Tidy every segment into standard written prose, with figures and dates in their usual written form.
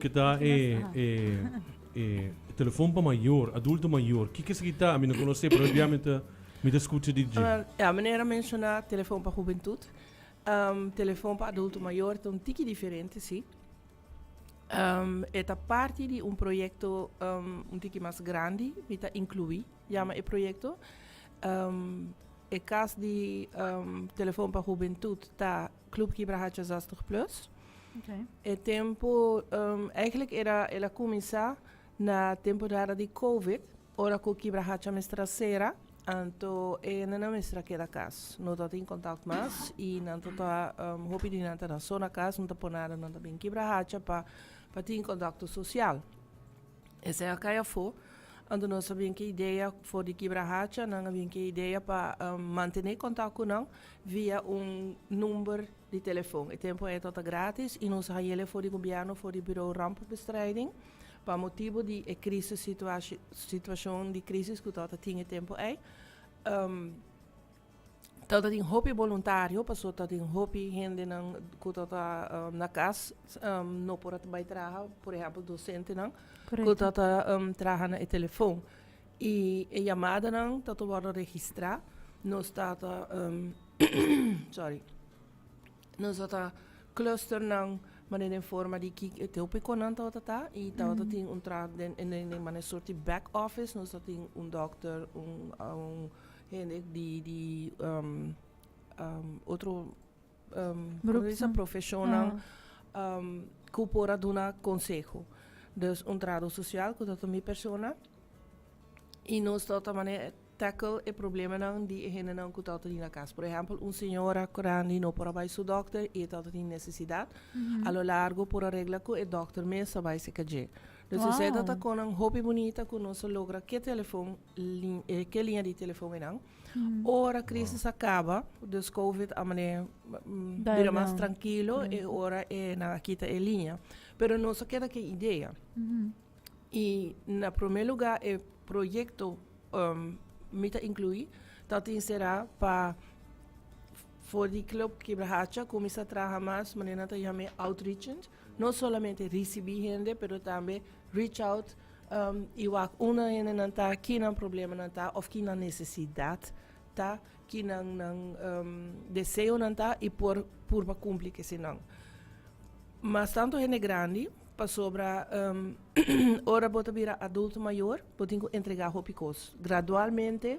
Ke ta e e e telefon pa mayor, adulto mayor? Kiko esaki ta? Mi no konosé, pero hopi bia mi ta mi ta skucha di dje. Ja, meneer a menshoná telefon pa hubentut. Telefon pa adulto mayor ta un tiki diferente, sí. E ta parti di un proyekto un tiki mas grandi, mi ta inkluí, yama e proyekto. E kas di telefon pa hubentut ta Club Kibrahacha Zestig Plus. Okay. E tempo, eigenlijk era, el a cuminsa na temporada di Covid, ora cu Kibrahacha mester a cera, anto e hendenan mester a keda cas. No tatin contact mas y nan ta ta, hopi di nan ta na so na cas, no ta por nada, nan ta bin Kibrahacha pa, pa tin contacto social. Esei a kai afó. Anto nos a bin ku e idea for di Kibrahacha, nan a bin ku e idea pa mantené kontak ku nan via un number di telefon. E tempu ei tabata gratis i nos a hañ'el for di gobièrnu, for di Bureau Rampenbestrijding, pa motibu di e krisis situashi, situashon di krisis ku tabata tin e tempu ei. Tabata tin hopi boluntario pasobra tabatin hopi hendenan ku tabata na kas no por a bai traha, por ehèmpel dosentenan ku tabata traha na e telefon. I e yamadanan tabata wòrdu registrá. Nos tabata sorry, nos tabata cluster nan manera den forma di ki e tópikonan tabata ta i tabata tin un traha den den manera sorti back office nos tabatin un dòkter, un Hende di di otro profesionnan cu por a duna conseho. Dus un trahador social cu ta mi persona y nos ta ta manera tackle e problemanan di e hendenan cu ta na cas. Por ehempel un señora grandi no por a bay su dokter y e ta tin necesidad. A lo largo por a regla cu e dokter mes a bay seca dje. Dus esey ta ta conan hopi bunita cu nos a logra ke telefon ke liña di telefon einan. Ora crisis a caba, dus covid a mane bira mas trankilo e ora e nan a kita e liña. Pero nos a keda ke idea. Y na prome lugar e proyecto mi ta inclui ta tin sera pa for di Club Kibrahacha cuminsa traha mas manera nan ta yama outreachend. No solamente ricibi hende pero tambe reach out I wak unda hendenan ta, ki nan problemanan ta òf ki nan nesesidat ta, ki nan nan deseonan ta i por purba kumpli ku eseinan. Mas tantu hende grandi, pasobra ora bo ta bira adulto mayor, bo tin ku entregá hopi kos. Gradualmente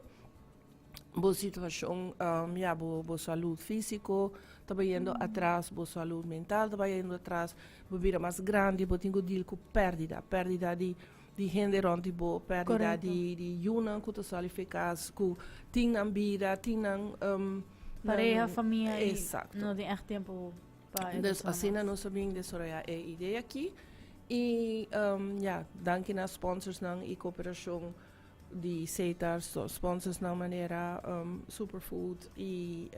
bo situacion, ya, bo bo salud fisico ta bayendo atras, bo salud mental ta bayendo atras, bo bira mas grandi, bo tin cu deal cu perdida, perdida di di hende rond di bo, perdida di di yunan cu ta sali for e cas, cu tin nan bida, tin nan Pareha, famia y Exacto. no tin echt tempo pa e Dus persona. asina nos a bin desaroya e idea aki y ya, danki na sponsorsnan y cooperacion di Setar, sponsorsnan manera Superfood y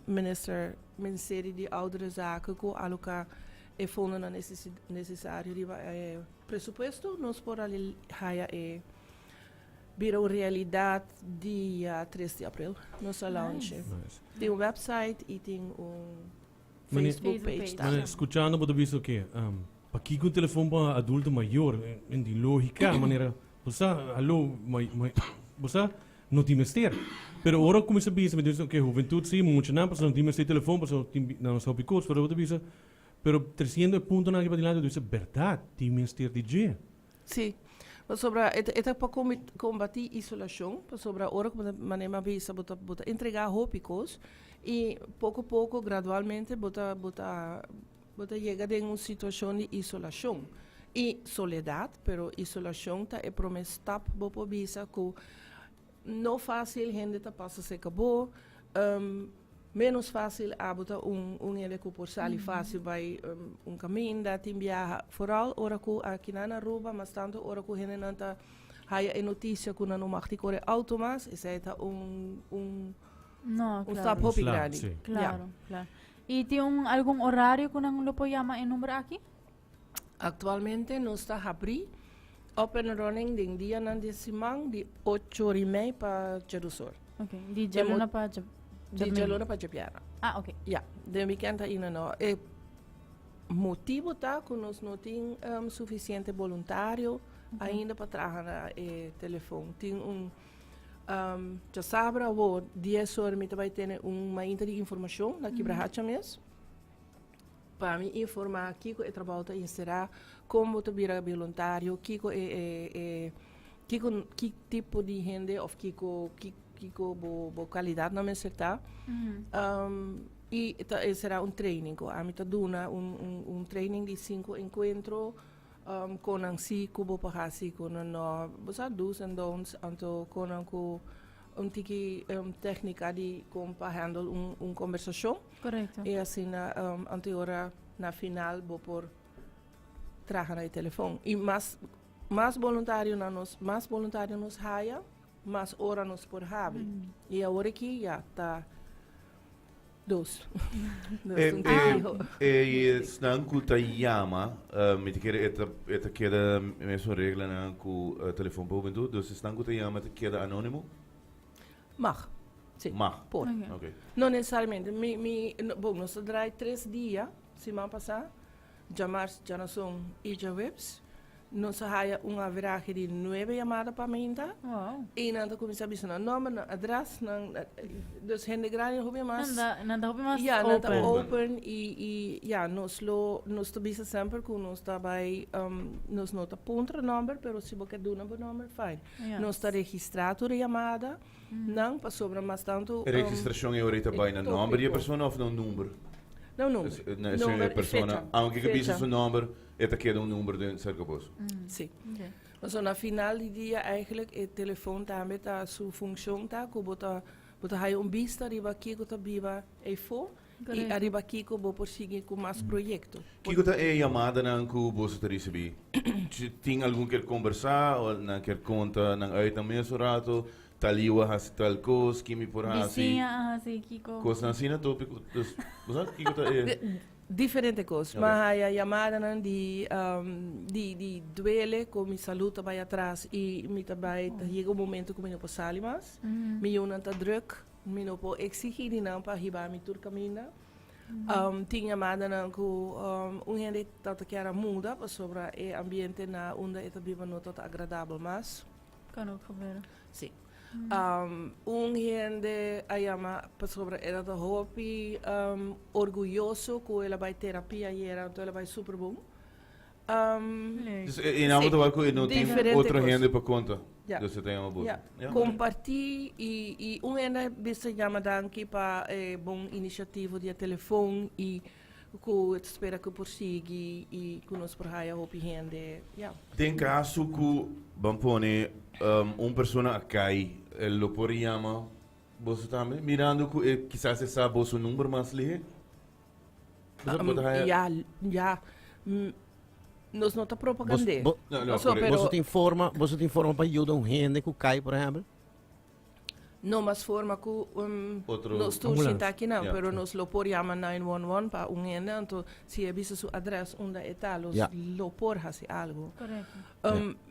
Minister, Ministerie di Oudere Zaken cu aloca e fondonan necesario riba e presupuesto, nos por a haya e bira un realidad dia 3 di april. Nos a launch. Nice. Tin un website y tin un Facebook page tambe. Mane, scuchando bo ta bisa oke, Pakiko un telefon pa adulto mayor? En di logica, manera bo sa, hallo, bo sa, no tin mester. Pero ora cuminsa bisa, mi ta bisa, ok, huventud si, muchanan, pasobra no tin mester telefon, pasobra tin, nan no sa hopi cos, pero bo ta bisa, pero treciendo e puntonan aki padilanti, bo ta bisa, berdad, tin mester di dje. Sí, pasobra e ta, e ta pa combati isolacion, pasobra ora cu bo ta, manera mi a bisa, bo ta, bo ta entrega hopi cos, y poco poco, gradualmente, bo ta, bo ta. Bo ta yega den un situashon di isolashon i soledat, pero isolashon ta e promé stap bo por bisa ku no fásil hende ta pasa serka bo, ménos fásil abo ta un un hende ku por sali fásil bai un kaminda, tin biaha, foral ora ku akinan na Aruba mas tantu ora ku hendenan ta haya e notisia ku nan no mag di kore outo mas, esei ta un un un stap hopi grandi. Claro, claro. Y tin un algun horario cu nan lo por yama e number aki? Actualmente nos ta habri up and running den dianan di siman di ocho or y mei pa djedus or. Ok, di djaluna pa djamingo. Di djaluna pa djabièrnè. Ah, ok. Ya, den weekend ainda no. E. Motibo ta cu nos no tin suficiente boluntario ainda pa traha na e telefon. Tin un djasabra awor dies or mi ta bay tene un mainta di informacion na Kibrahacha mes pa mi informa kico e trabao ta encera, con bo ta bira boluntario, kico e e e kico ki tipo di hende of kico kico bo bo calidadnan mester ta. Y ta será un training cu ami ta duna un un un training di cinco encuentro con nan si cu bo por haci cu nan no. Bo sa do's and don'ts anto con nan cu un tiki tecnica di con pa handle un un conversacion. Correcto. Y asina anto e ora na final bo por traha na e telefon. Y mas mas boluntarionan nos mas boluntario nos haya mas ora nos por habri. Y awor aki ya ta dos. Dos E, un e, fiho. e esnan ku ta yama, eh, mi ta kere e ta, e ta keda mesun reglanan ku eh, telefon pa hubentud, dus esnan ku ta yama ta keda anónimo? Mag. Sí. Mag. Por. Ok. Ok. No necesariamente. Mi, mi, no, bon, nos ta draai tres dia, siman pasá, djamars, djanason i djaweps. Nos a haya un averahe di nuebe yamada pa minta. Wow. Y nan ta cuminsa bisa nan nomber, nan adres, nan, dus hende grandi hopi mas. Nan ta, nan ta hopi mas Ja, nan ta open. open y, y ja, nos lo, nos ta bisa semper cu nos ta bay, nos no ta puntra nomber, pero si bo ke duna bo nomber, fine. Ja. Nos ta registra tur e yamada, nan, pasobra mas tanto, E registracion e ora ta bay na e nomber di e topico. persona of na un number? Na un number. Es, na e Nomber y persona, fecha. aunke ke bisa Fecha. su nomber, E ta keda un number den cerca bos. Sí. Okay. Pasobra na final di dia eigenlijk e telefon tambe ta su funcion ta cu bo ta bo ta haya un bista riba kico ta biba eyfo y Correcto. ariba kico bo por sigui cu mas proyecto. Kico ta e yamadanan cu boso ta ricibi? Si tin algun kier combersa o nan kier conta nan uit nan mes un rato, tal yu a haci tal cos, ki mi por haci? Bisiña a haci kico. Cosnan asina topico. Dus, bo sa kico ta e. Diferente kos. Ok. M'a haya yamadanan di di di duele ku mi salud ta bai atras i mi ta bai ta yega un momento ku mi no por sali mas. Mi yunan ta druk, mi no por eksigí di nan pa hiba mi tur kaminda. Tin yamadanan ku un hende ta ta kier a muda pasobra e ambiente na unda e ta biba no ta ta agradabel mas. Kan ook gebeuren. Sí. Un hende a yama pasobra e ta hopi orguyoso ku el a bai terapia ayera, anto el a bai super bon. Leuk. Dus e naam ta wak ku e no tin Diferente otro kos. hende pa konta. Ja. Dus e ta yama boso. Ja. Ja. Kompartí i i un hende a bisa yama danki pa e bon inisiativo di e telefon i ku e ta spera ku por sigui i ku nos por haya hopi hende, ya. Den kaso ku, ban pone, un persona a kai, e lo por yama boso tambe? Mirando ku e kisas e sa boso number mas lihe? Boso bo ta haya. Ya, ya. Nos no ta propagand'é. Bo, No, no, Paso, correcto. pero boso tin forma, boso tin forma pa yuda un hende ku kai, por ehèmpel? No mas forma cu Otro nos tur ambulance. sinta akinan, Ja. pero nos lo por yama 911 pa un hende, anto si e bisa su adres unda e ta, los Ja. lo por haci algo. Correcto.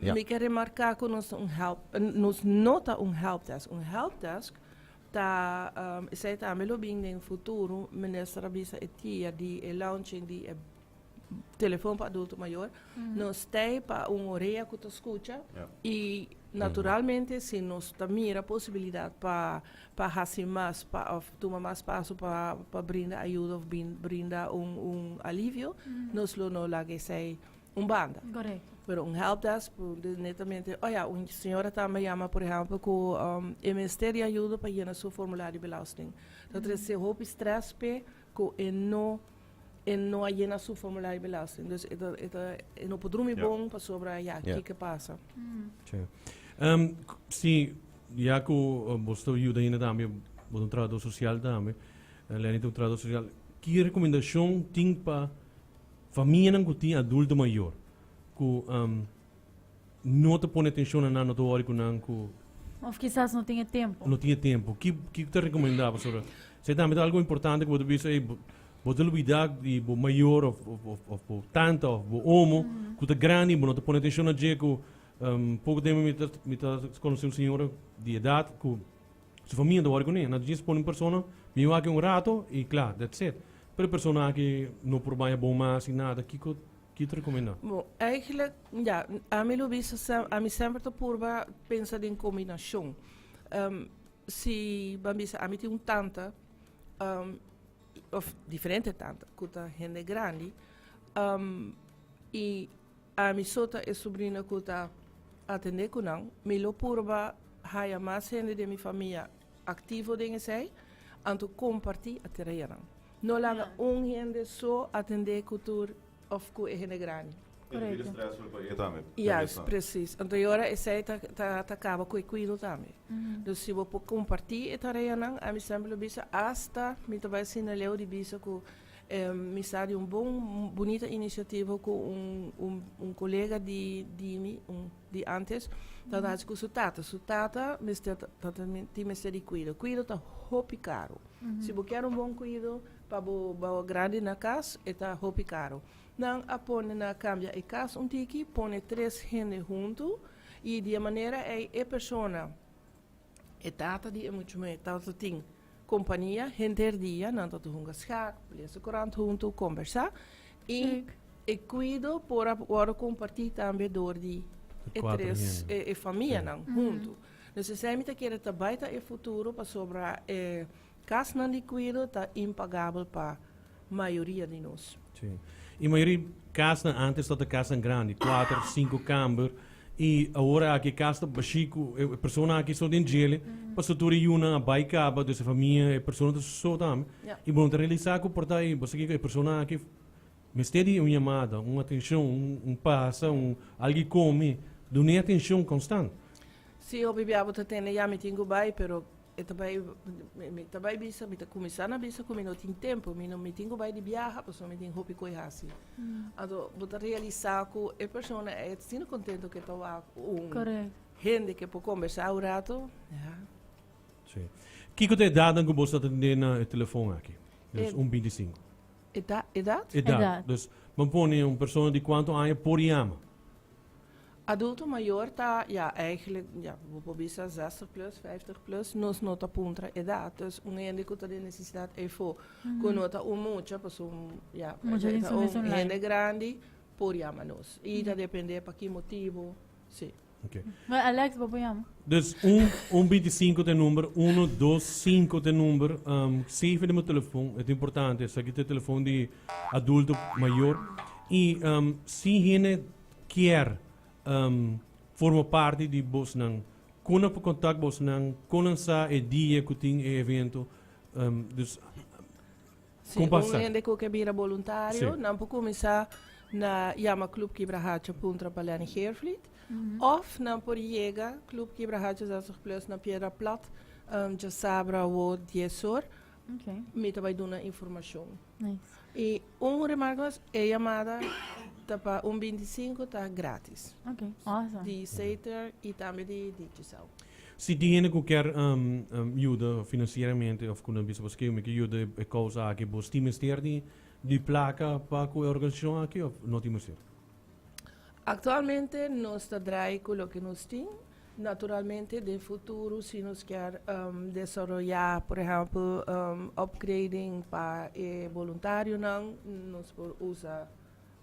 Ja. Mi ke remarca cu nos ta un help, nos no ta un helpdesk. Un helpdesk ta, esey tambe lo bin den futuro, minister a bisa e tia di e launching di e telefon pa adulto mayor, nos tei pa un orea ku ta skucha i naturalmente si nos ta mira posibilidat pa pa hasi mas pa òf tuma mas paso pa pa brinda ayuda òf brinda un un alivio, nos lo no laga esei un banda. Korekto. Pero un helpdesk por netamente, oh ya, un señora tambe yama por ehèmpel ku e mester di ayuda pa yena su formulario di belasting. Ta trese hopi strès p'e ku e no E no a yena su formulario belasting. Dus e ta, e ta, e no por drumi bon pasobra ya, kiko pasa. Che. Si, ya ku bo sta yuda hende tambe, bo ta un trabador sosial tambe, Lenny ta un trabador sosial, ki rekomendashon tin pa famianan ku tin adulto mayor ku no ta pone atenshon na nan, no ta wòri ku nan ku. Of kisas no tin e tempu. No tin e tempu. Ki ki ta rekomendá pasobra esei tambe ta algu importante ku bo ta bisa ey bo ta lubidá di bo mayor of of of bo tanta of bo omo ku ta grandi i bo no ta pone atenshon na dje ku poko tempu mi ta mi ta konosé un señora di edat ku su famia no ta wòri kuné. Nan ta djis pone un persona bin wak un rato i kla, that's it. Pero e persona aki no por baña bon mas y nada, kico ki ta recomenda? Bon, eigenlijk, ja, ami lo bisa sem, ami semper ta purba pensa den combinacion. Si ban bisa ami tin un tanta, of diferente tanta, cu ta hende grandi, y ami so ta e sobrina cu ta atende cu nan, mi lo purba haya mas hende den mi famia activo den esey, anto comparti a tareanan. No laga un hende so atende cu tur of cu e hende grandi. E ta bira stressful pa e tambe. Juist, precies. Anto e ora esey ta ta ta caba cu e cuido tambe. Dus si bo por comparti e tareanan, ami semper lo bisa hasta mi ta bay asina leu di bisa cu Mi sa di un bon bunita inisiativa ku un un un kolega di di mi un di antes tabata hasi ku su tata. Su tata mester ta tin mester di kuido. Kuido ta hopi karu. Si bo kier un bon kuido pa bo bo grandi na kas e ta hopi karu. Nan a pone nan a kambia e kas un tiki pone tres hende huntu i di e manera ei e persona E tata di e mucha muhé tabata tin kompania henter dia, nan tabata hunga schaak, lesa korant huntu, kombersá i e kuido por a wòrdu kompartí tambe dor di e tres e famianan huntu. Dus esei mi ta kere ta bai ta e futuro pasobra e kasnan di kuido ta impagabel pa mayoria di nos. Sí. Y mayoria casnan antes tabata casnan grandi, cuater, cinco camber. Y awor aki cas ta bashi cu e persona aki so den djele, paso tur e yunan a bay caba, dus e famia, e persona ta so tambe. Y bo no ta realisa cu por ta e, bo sa kico, e persona aki mester di un yamada, un atencion, un pasa, un algo come, dun'e atencion constant. Sí, hopi bia bo ta tende, ya mi tin cu bay, pero E ta bai, mi ta bai bisa, mi ta kuminsá na bisa ku mi no tin tempu, mi no, mi tin ku bai di biaha pasobra mi tin hopi ku e hasi. Anto bo ta realisá ku e persona ei ta asina kontento ku e ta wak un hende ke por kombersá un rato, ya. Sí. Kiko ta e edatnan ku bo sa ta tende na e telefon aki? Dus un 25. Edat? Edat. Edat. Dus bo pone un persona di kuantu aña por yama? Adulto mayor ta, ja, eigenlijk, ja, bo por bisa zestig plus, vijftig plus, nos no ta puntra edad. Dus un hende cu ta den necesidad eyfo, cu no ta un mucha, pasobra un, ja, Mucha tin ta su un mesun lijn. hende grandi, por yama nos. Y ta depende pa ki motibo, si. Ok. Maar Alex, bo por yama. Dus un, un 25 ta e number, uno, dos, cinco ta e number. Save den bo telefon, e ta importante. Esaki ta e telefon di adulto mayor. Y si hende kier forma parti di bosnan, kon nan por contact bosnan, kon nan sa e dia cu tin e evento, dus Si kon pasa? un hende cu ke bira boluntario, nan por cuminsa na yama Club Kibrahacha puntra pa Lenny Geervliet, of nan por yega Club Kibrahacha 60 Plus na Piedra Plat djasabra awo dies or, mi ta bay duna informacion. Nice. Y un remarca mas, e yamada ta pa un 25 ta gratis. Ok, awesome. Di Sater y tambe di Digicel. Si tin hende cu kier yuda financieramente of cu nan bisa paske mi kier yuda e causa aki, bos tin mester di di placa pa cu e organisacion aki of no tin mester? Actualmente nos ta draai cu loke nos tin. Naturalmente den futuro si nos kier desaroya por ehempel upgrading pa e boluntarionan nos por usa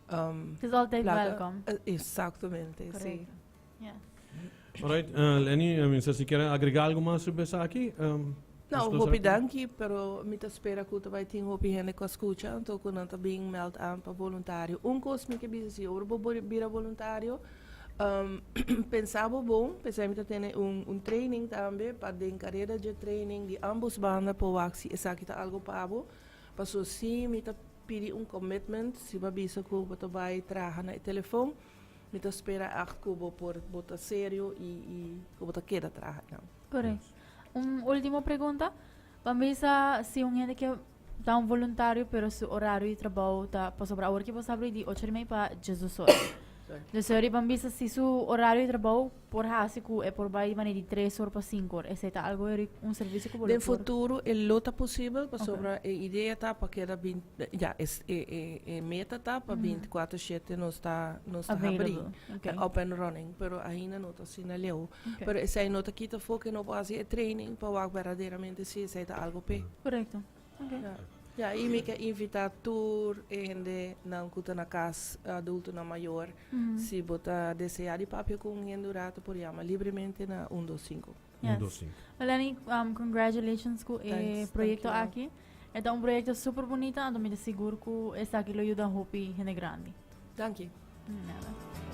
Het is altijd placa. welkom. Exactamente, si. Correcto. Yes. Alright, Lenny, mi sa si kier agrega algo mas riba esaki? No, hopi danki, pero mi ta spera cu ta bay tin hopi hende cu a scucha, anto cu nan ta bin meld aan pa voluntario. Un cos mi ke bisa si, ora bo bira voluntario, pensa bo bon, p'esei mi ta tene un un training tambe pa den careda dje training di ambos banda por wak si esaki ta algo pa bo, paso si mi ta pidi un commitment, si bo a bisa cu bo ta bay traha na e telefon, mi ta spera echt cu bo por bo ta serio y y cu bo ta keda traha nan. Correct. Un ultimo pregunta. Pa bisa si un hende ke ta un voluntario pero su horario di trabou ta pasobra awor ke bo sa abri di ocho di mei pa diesdos ora. Dus ori ban bisa si su horario di trabou por hasi ku e por bai mane di tres or pa sinku or. Esei ta algo eri un servicio ku bo lo Den por. futuro e lo ta posibel pasobra e idea ta pa keda bin ya e e e meta ta pa 24 shete nos ta nos ta habri Available. Okay. up and running pero ainda no ta asina leu. Okay. Pero esei no ta kita afó ke no por hasi e training pa wak berdaderamente si esei ta algo p'e. Correcto. Okay. Ja. Ja, i mi ke invitá tur e hendenan ku ta na kas, adultonan mayor, si bo ta deseá di papia ku un hende un rato por yama libremente na un dos sinku. Un dos sinku. Melanie, congratulations ku e Thanks, proyekto dankjewel. aki. E ta un proyekto super bunita, anto mi ta sigur ku esaki lo yuda hopi hende grandi. Danki. Nada.